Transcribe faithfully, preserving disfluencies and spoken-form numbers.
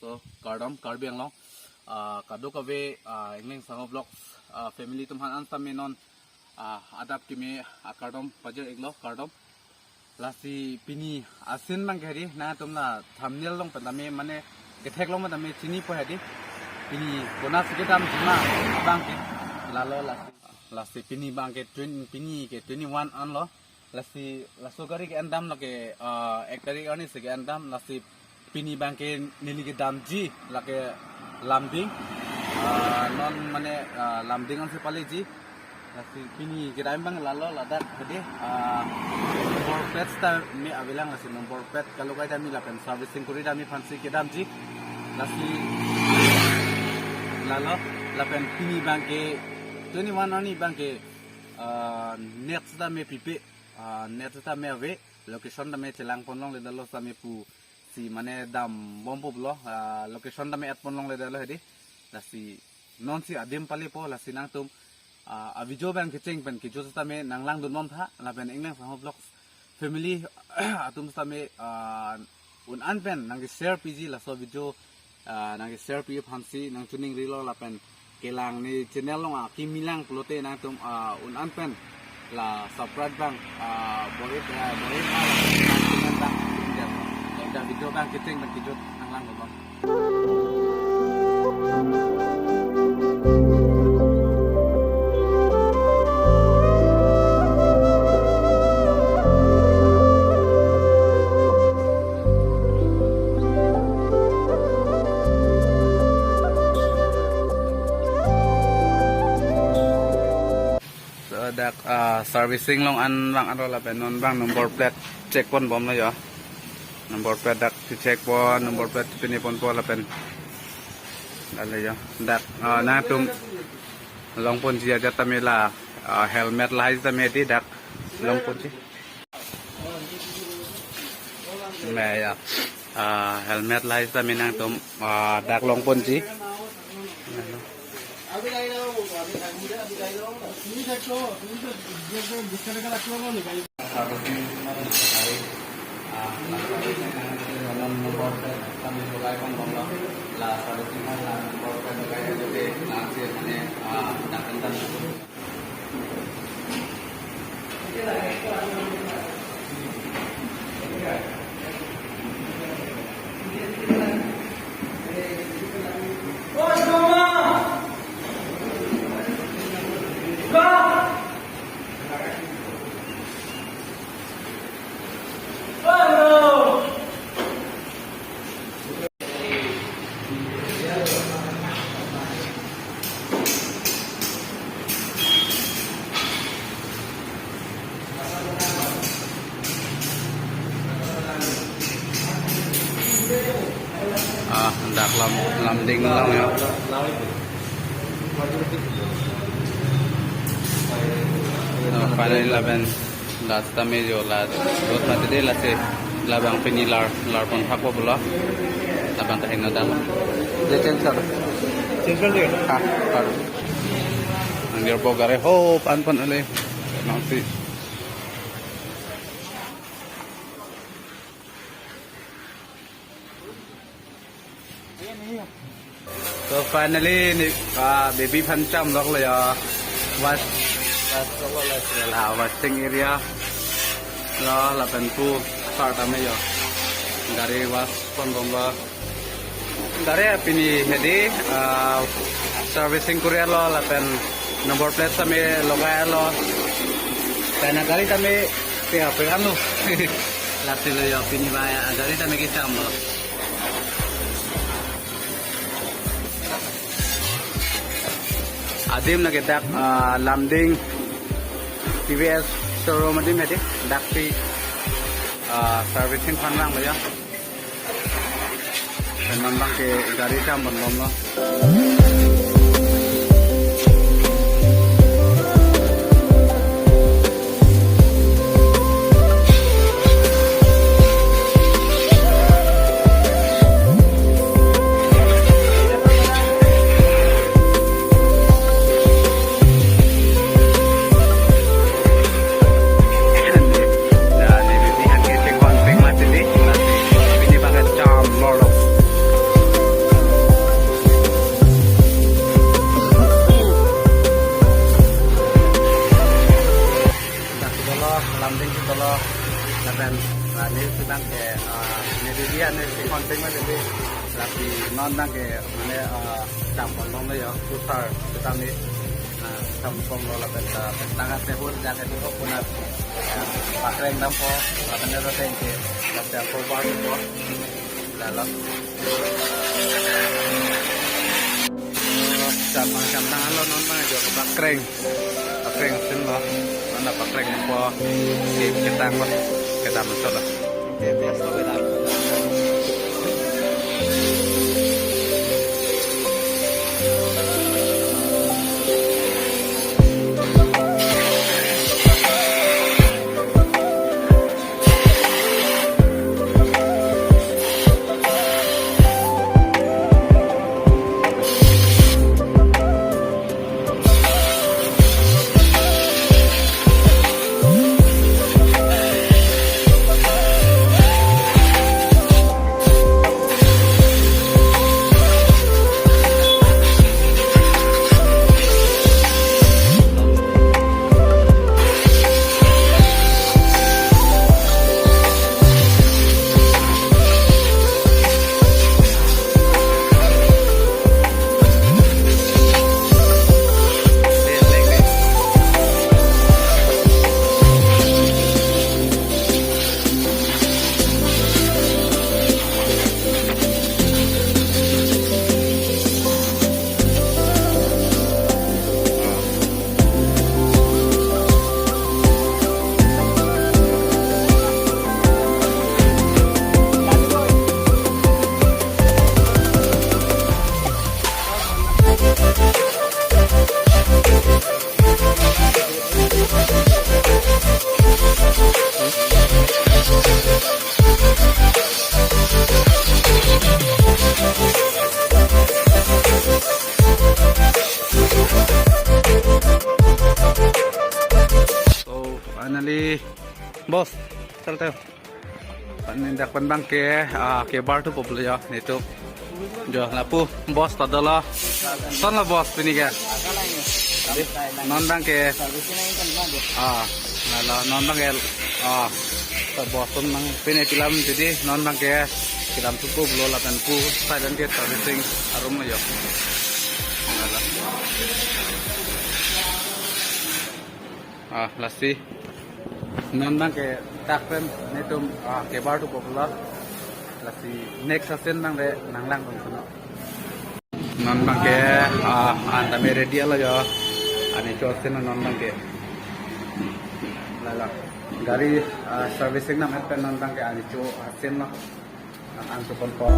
So, kardom, Karbi Anglong. Ah, kadokave, ah, Engleng Sangho Vlogs, ah, family atum aphan an sitame non, ah, adap keme, ah, kardom pajir-iklo, kardom. Lasi pini asin abang ke hedi, nangtum la thumbnail along pen tame mane kethek along pen tame chinipo hedi. Pini konatsi kedamji ma abang ke, lalo lasi. Lasi pini abang ke twenty, pini ke twenty-one anlo. Lasi laso gari ke-endam lake, ah, ek tarik arni si ke-endam, lasi pini abang ke neli kedamji lake Lumding. Ah, non mane, ah, Lumding ansi paleji. Lasi pini kedam abang lalo ladak hedi, ah, number plate sitame avelang, lasi number plate kalogai damji lapen servicing kori damji aphansi kedamji. Lasi lalo lapen pini abang ke twenty-one arni abang ke, ah, net sitame pipe, ah, net sitame ave, location tame chelangpon longledetlo sitame pusi mane dambompo pulo, ah, location tame add pon longledetlo hedi. Lasi nonsi adim palepo, lasi nangtum, ah, a video abang kecheng pen kejut sitame nanglang dunbom tha, lapen Engleng Sangho Vlogs family atum sitame, ah, un-an pen nangke-share piji laso video, ah, nangke-share pi aphansi nangchoningrilo lapen kelang ne channel along akimi lang pulote nangtum, ah, un-an pen la subscribe abang, ah, bor-i, ah, bor-i, ah, lapen nang channel abang, nang video abang kecheng pen kejut nanglang dunbom. So, dak, ah, servicing along an abang anlo lapen non abang number plate check ponbomlo yo. Number plate dak check pon, number plate pini ponpo lapen. Dale yo. Dak, ah, nangtum longponji ajat tame la, ah, helmet lahai tame hedi dak longponji. Mane ya. Ah, helmet lahai tame nangtum, ah, dak longponji. Ah, dak Lum, Lumding along yo. No, finally lapen last time yo la road mati de lasi labang pini lar, lar pon thakpo pulo. Labang ta hingno dam. Dia cancel. Cancel dia. Ha, ha. Nang dia po gari ho pan pon ale. Nangsi. So finally, ni, ah, baby aphan chamloklo ya. Wash, wash loklo la, la washing area. La, lapen pu, sar tame ya. Gari wash ponbomlo. Gari pini hedi, ah, servicing kori-etlo lapen number plate tame logai-etlo. Pen gari tame pe pe anu. Lasi lo ya pini ba ya gari tame kechamlo. Adim lake dak, ah, Lumding T V S showroom adim hedi dak si, ah, servicing aphan vanglo ya. Pen non abang ke gari cham ponbomlo. Konting si tolo, lapen, ah, ne si abang ke, ah, ne di dia ne si konting ma di, lasi non abang ke, mane, ah, dam pon long lo yo, pusar, kita ni, ah, dam pon lo lapen, ah, tangka sehur, jaga di ho puna, ah, pakreng dampo, lapen ada tengke, lapen po bar po, lalo. Jam, jam tang lo non abang jo pakreng. Pakreng asin lo. Mana pakreng po. Ke, ketang lo. Kedam lo lo. Ke biasa lo kedam. So, finally, boss, tell, tell. Pan dak pen abang ke, ah, ke bar tu popular ya, netum. Jo, lapu, boss ta dolo. Son lo boss pini ke. Non abang ke. Ah, lalo, non abang ke. Ah, ta boss son nang pini pi alam jadi, non abang ke. Kelam tu ko blo lapen ko, silent ke servicing arum lo yo. Lalo. Ah, lasi. Non abang ke dak pen netum, ah, ke bar tu popular. Lasi next asin abang le nanglang dong sono. Non abang ke, ah, an tame ready lo yo. Ani cho asin non abang ke. Lalo. Gari, ah, servicing nam pen non abang ke ani cho asin lo. An, an cho pon pon.